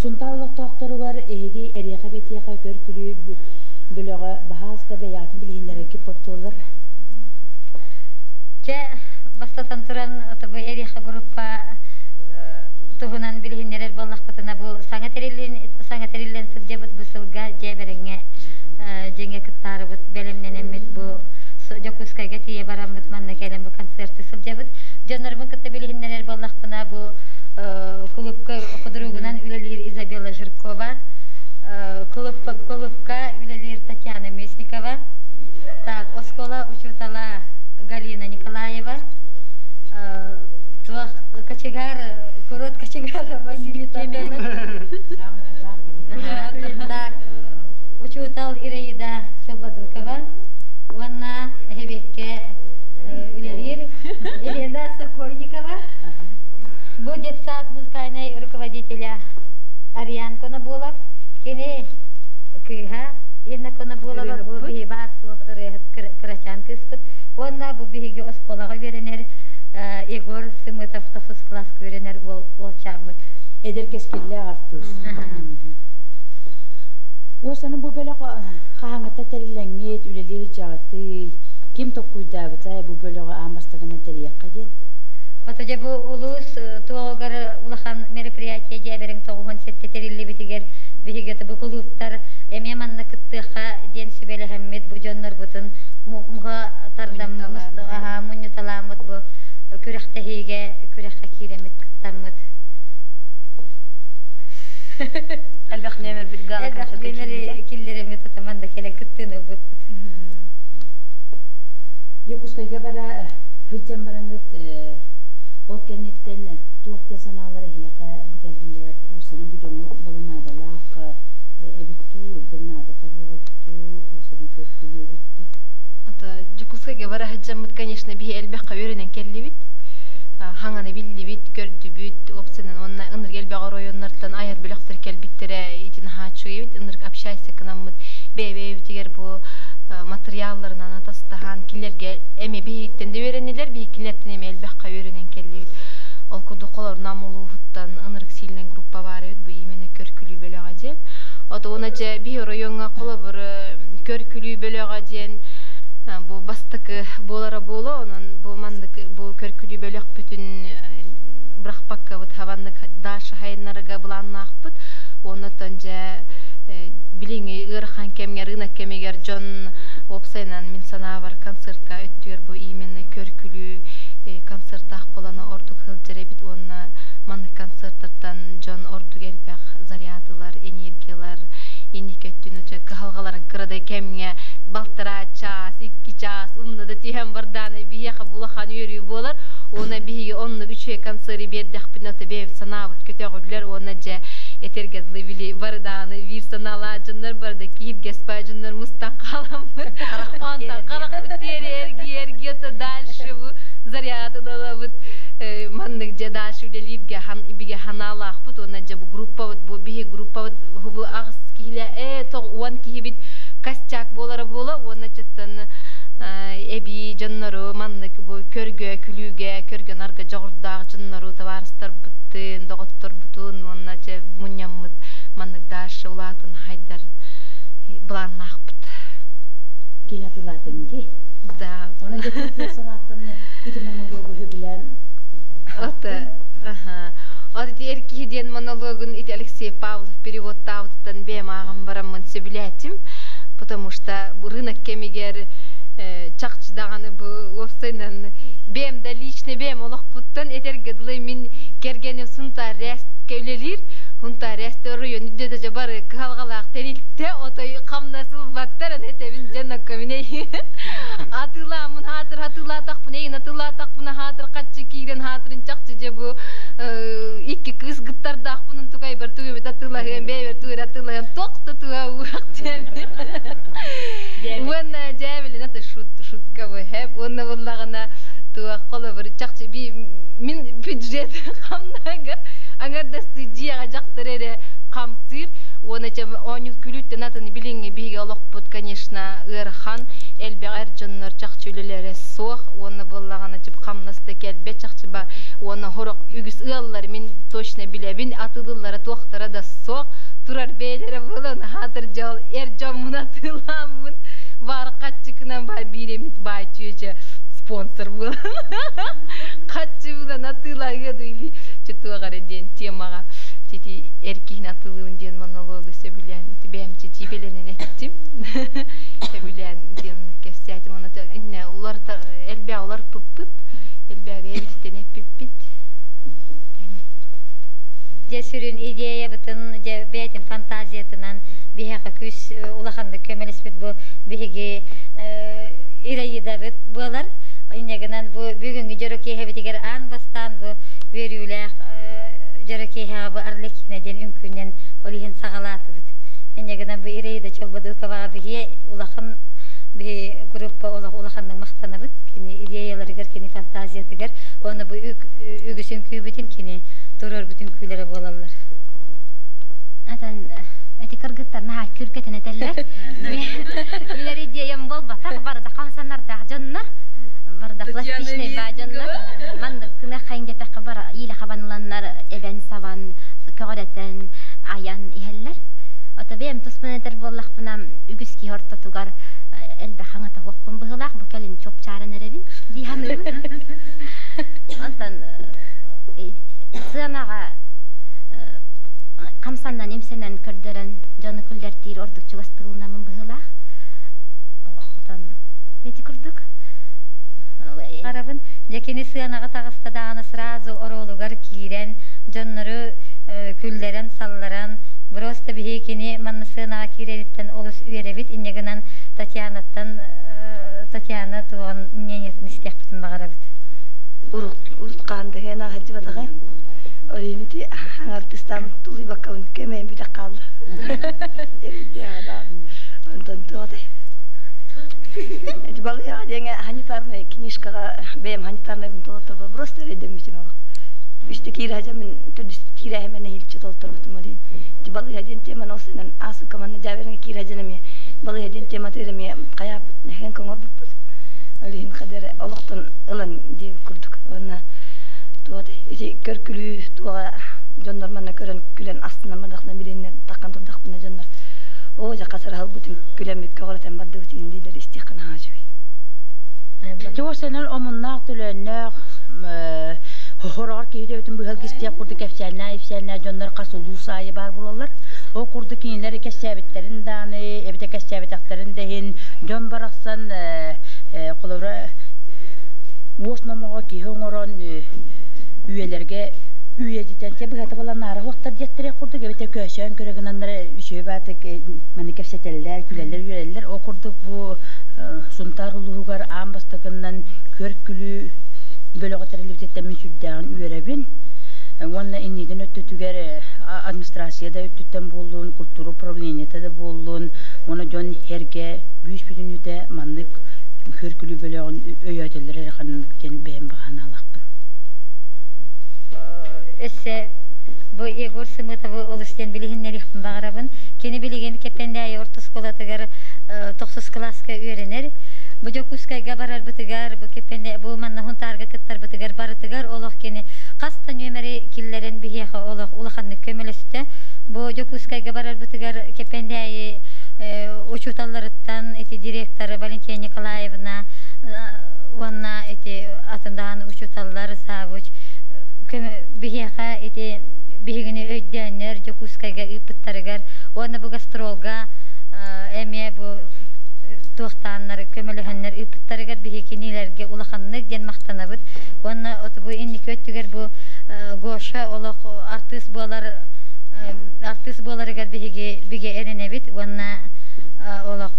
Сунтаар олохтоохторугар эһиги эриэхэ-бэтиэхэ көр-күлүү бөлөҕө баһаалыста бэйэҕитин билиһиннэрэргит боттуоллар. Чэ, бастатан туран, бу эриэхэ группа туһунан билиһиннэрэр буоллахпытына, бу саҥа тэриллэн, саҥа тэриллэн сылдьабыт бу сылга дьиэбэрэҥҥэ дьиҥэ кыттаарыбыт бэлэмнэнэммит бу Дьокуускайга тиийэ бараммыт манна кэлэн бу концерты сылдьабыт. Дьоннорбун кытта билиһиннэрэр буоллахпына, бу кулуупка худругунан үлэлиир Изабелла Жиркова, кулуупка үлэлиир Татьяна Местникова, так, оскуола учуутала Галина Николаева, туох кочегар, курот кочегар Василий Томилов, так, учуутал Ираида Щелбадукова уонна Эһэбиэккэ үлэлиир Елена Сокольникова. Бу детсад музыкальнай руководителя Ариан Конобулов. Кини кыыһа Инна Конобулова бу биһи баар суох ырыаһыт кырачаан кыыспыт. Уонна бу биһиги оскуолаҕа үөрэнэр Егор Сымытов тохсус кылааска үөрэнэр уол уолчааммыт. Эдэр кэскиллээх артыыс. Уосаны бу бөлөх хаһааҥҥыттан тэриллэҥҥит, үлэлиир дьаҕытый, ким токкуйдаабытай бу бөлөҕү аан бастакынан тэрийиэххэ диэн? Ото дьэ бу улуус туоҕугар улахан мероприятие дьээбэриҥ тоҕуһун сэтте тэриллибитигэр биһиги бу кулууптар эмиэ манна кыттыахха диэн сүбэлэһэммит бу дьоннорбутун муха тардан мунньуталааммыт бу күрэхтэһиигэ күрэххэ киирэммит кыттаммыт. Элбэх нүөмэрбит гала Элбэх нүөмэри киллэреммит атаман да кэлэн кыттыыны ылбыппыт. Якутскайга бара сылдьан бараҥҥыт ол кэнниттэн туох диэн санаалар эһиэхэ бу кэллилэр уусанан бу дьоҥҥо баланаадалаах эбит дуу эбитэ наадата буола эбит дуу уусанан көргүлүү эбит дуу Ата Дьокуускайга бара сылдьаммыт, конечно, биһи элбэххэ үөрэнэн кэллибит. Хаҥаны биллибит, көрдүбүт, уопсайынан уонна ынырык элбэх оройуоннартан айар бөлөхтөр кэлбиттэрэ ити наһаа үчүгэй эбит. Ынырык общайся гынаммыт бэйэ-бэйэбитигэр бу матырыйаалларынан атастаһан кинилэргэ эмиэ биһигиттэн да үөрэннилэр, биһиги кинилэртэн эмиэ элбэххэ үөрэнэн кэллибит. Ол курдук холорунан улууһуттан ынырык сиилинэн группа баар эбит, бу именно көр-күлүү бөлөҕө диэн. Ото уонна дьэ биһи оройуоҥҥа холобур көр-күлүү бөлөҕө диэн бу бастакы буолара буолуо, онон бу маннык бу көр-күлүү бөлөхпүтүн бырахпаккабыт хабаннык Даша хайыннарыга былааннаахпыт. Оннотон дьэ билиҥҥи ыарахан кэмҥэ рынок кэмигэр дьон уопсайынан мин санаабар концертка өттүгэр бу именно көр-күлүү концертаах буолана ордук сылдьар эбит уонна маннык концерттартан дьон ордук элбэх заряд ылар, энергиялар инники өттүн очо кыһалҕаларын кырадай кэмҥэ балтараа чаас, икки чаас умна да түһэн бардааны биһиэхэ улахан үөрүү буолар. Уонна биһиги оннук үчүгэй концеры биэрдэхпитинэ ото бэйэбит санаабыт көтөҕүллэр уонна дьэ этэргэ дылы били барыдааны биир санаалаах дьоннор барыда киһиргэс баа дьоннор мустан халаммыт. Онтон харахпыт тиэри эргийэ эргийэ ото дальше бу заряд ылалабыт маннык дьэ дальше үлэлииргэ хан бигэ ханаалаахпыт уонна дьэ бу группабыт бу биһи группабыт бу аҕыс киһилэ э уон киһибит костяк буолара буола уонна чыттан эбии дьоннору маннык бу көргө күлүүгэ көргө нарга дьоҕурдаах дьоннору табаарыстарбытын доҕотторбутун уонна дьэ мунньаммыт маннык дальше улаатын хайдар былааннаахпыт Киин атылаатын дии. Да. Онон дьэ санааттан ити монологу сөбүлээн Ата, аха. От ити эр киһи диэн монологун ити Алексей Павлов переводтаабытыттан бэйэм ааҕан бараммын сөбүлээтим. Потому что рынок кэмигэр чахчы даҕаны бу уопсайынан бэйэм да лично бэйэм олохпуттан этэргэ дылы мин кэргэним Сунтаар Ресткэ үлэлиир. Сунтаар Рест оройуон үрдэтэ бары кыһалҕалаах тэрилтэ отой хамнас ылбаттар аны этэбин дьэ ноккоминей атыылааммын хаатыр атыылаатахпын эйин атыылаатахпына хаатыр хаччы киирэн хаатырын чахчы дьэ бу икки кыыс гыттардаахпын тукайбар тугу атыылаһыам бэйэбэр тугу атыылаһыам туох да туга уох диэн уонна дьээбилин это шутка бы хэп уонна буллаҕына туох холобур чахчы би мин бюджет хамнагар аҥардастыы дьиэҕэ дьахтар эрэ Хамсыыр уонна оонньуу күлүүттэн атын билиҥҥи биһиги олохпут, конечно, ыарахан, элбэх эр дьоннор чахчы үлэлэрэ суох уонна буоллаҕына хамнас да кэлбэт чахчы ба уонна сорох үгүс ыаллар мин точно билэбин атыылыыллара туохтара да суох турар бэйэлэрэ буолан хаатыр дьол эр дьоммун атыылааммын баар хаччыкынан баар биир эмит баай чүөчэ спонсор буолан хаччы булан атыылаһыа ду или туох эрэ диэн темаҕа ити эр киһини атыылыыбын диэн монологу сөбүлээн бэйэм чичиибэлэнэн эттим сөбүлээн диэн кэпсээтим онно иннэ улар элбээ уларпыппыт элбээ бэйэбититтэн эппиппит. Дьэ сүрүн идеябытын дьэ бэйэтин фантазиятынан биһиэхэ күүс улаханнык көмөлөспүт бу биһиги Ираидабыт буолар. Инньэ гынан бу бүгүҥҥү дьоро киэһэбитигэр аан бастаан бу үөрүүлээх дьоро киэһэҕэ бу Арлекино диэн үҥкүүнэн ол иһин саҕалаатыбыт. Инньэ гынан бу Ираида Чолбодуковаҕа биһи улахан биһи группа олох улаханнык махтанабыт. Кини идеяларыгар, кини фантазиятыгар уонна бу үгүс үҥкүүбүтүн кини туруорбут үҥкүүлэрэ буолаллар. Атын эти кыргыттар наһаа күркэтин этэллэр. Билэр идеям буолбатах, барыта хамсанардаах дьоннор, барыта пластичный баа дьоннор. Маннык гына хайын диэтэххэ бара иилэ хабаныланнар эбэн-сабан, көҕүрэтэн, айан иһэллэр. Ото бэйэм туспун этэр буоллахпына, үгүс киһи ортотугар элбэх хаҥата суохпун быһыылаах, бу кэлин чуопчааран эрэбин дии саныыбын. Онтон сыанаҕа хамсанан, имсэнэн көрдөрөн дьону күллэртиир ордук чугастык ылынаммын быһыылаах. Онтон ити курдук. Арабын дьэ кини сыанаҕа таҕыста даҕаны сразу оруолугар киирэн дьоннору күллэрэн салларан просто биһиги кини манна сыанаҕа киирэриттэн олус үөрэбит инньэ гынан Татьянаттан Татьяна туоҕун мнениетын истиэхпитин баҕарабыт. Урут хаан дэһэн аһадьыбатаҕа. Олинити артистам тулуйбаккабын кэмэйин бүтэх хаалла. Онтон туотай. Балыйаҕа диэҥэ санитарнай книжкаҕа бэйэм санитарнайбын толотторбо просто эрэйдэммитим олох. Үстэ киирээжэмин төрдүс киирээһимэн эһиилчи толотторбутум олин. Балыйа диэн теманы осынан аасыкка манна дьээбэрингэ киирээжэн эмиэ балыйа диэн тематыгар эмиэ хайааппыт нэһэн көҥөрбүппүт. Олин хадары олохтон ылан диэбит курдук. Уонна туотай ити көркүлүү туоҕа дьоннор манна көрөн күлэн астынан бардахна билиннэр таххан турдахпына дьоннор оо дьэ хасыраһылбытын күлэммит көҕүрэтэн бардыбыт иин дииллэр истиэххэ наһаа үчүгэй. Чугас омуннаах төлөөннөөх хороҕор киһи төбөтүн быһал кистиэх курдук кэпсээннээх ипсээннээх дьоннор хас улуус аайы баар буолаллар. Ол курдук кинилэр кэпсээбиттэрин дааны, эбэтэ кэпсээбэтэхтэрин да иһин дьон барахсан холобура уос номоҕо киһи оҥорон үйэлэргэ үйэтитэн те быһата баланаары уохтар диэттэрэ курдук эбэтэ көөсөөн көрө гынаннара үчүгэй баатык маны кэпсэтэллэр, күлэллэр, үөрэллэр. Ол курдук бу Сунтаар улууһугар аан бастакыннан көр-күлүү бөлөҕө тэриллибититтэн мин сүрдээҕин үөрэбин. Уонна иннитин өттүтүгэр администрация да өттүттэн буоллун, культура управлениета да буоллун, уонна дьон эргэ бүүс бүтүннүүтэ маннык көр-күлүү бөлөҕүн өйөөтөллөр эрэ ханнык диэн бэйэм баҕа санаалаахпын. Өссө бу Егор Сымытовы олус диэн билиһиннэриэхпин баҕарабын. Кини билигин Кэппэндээйи орто оскуолатыгар тохсус кылааска үөрэнэр. Бу Дьокуускайга барарбытыгар, бу Кэппэндэ бу манна Хунтаарга кыттарбытыгар барытыгар олох кини хас да нүөмэри киллэрэн биһиэхэ олох улаханнык көмөлөстө. Бу Дьокуускайга барарбытыгар Кэппэндээйи учууталларыттан ити директор Валентина Николаевна уонна ити атын даҕаны учууталлар завуч биһиэхэ ити биһигини өйдөөннөр Дьокуускайга ыыппыттарыгар уонна бу гастролга эмиэ бу туохтааннар көмөлөһөннөр ыыппыттарыгар биһи кинилэргэ улаханнык диэн махтанабыт уонна бу инники өттүгэр бу Гоша олох артыыс буолар артыыс буоларыгар биһиги бигэ эрэнэбит уонна олох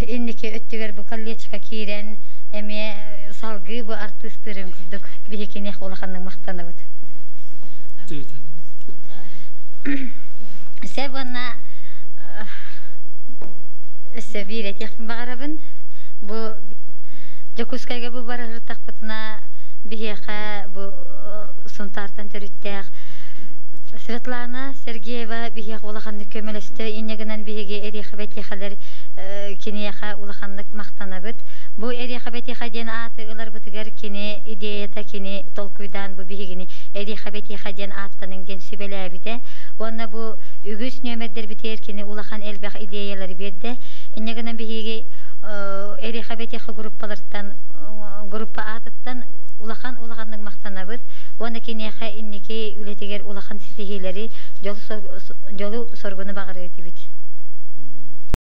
инники өттүгэр бу колледжка киирэн эмиэ салгыы бу артыыстыырын курдук биһи киниэхэ улаханнык махтанабыт. Сэ уонна өссө биир этиэхпин баҕарабын. Бу Дьокуускайга бу барыһыртахпытына биһиэхэ бу Сунтаартан төрүттээх Светлана Сергеева биһиэхэ улаханнык көмөлөстө. Инньэ гынан биһиги эриэхэ-бэтиэхэлэр киниэхэ улаханнык махтанабыт. Бу эриэхэ-бэтиэхэ диэн ааты ыларбытыгар кини идеята кини толкуйдаан бу биһигини эриэхэ-бэтиэхэ диэн ааттаныҥ диэн сүбэлээбитэ. Уонна бу үгүс нүөмэрдэрбитигэр кини улахан элбэх идеялары биэрдэ. Инньэ гынан биһиги эриэхэ-бэтиэхэ группалартан группа аатыттан улахан улаханнык махтанабыт уонна киниэхэ инники үлэтигэр улахан ситиһиилэри, дьолу-соргуну баҕарыа этибит.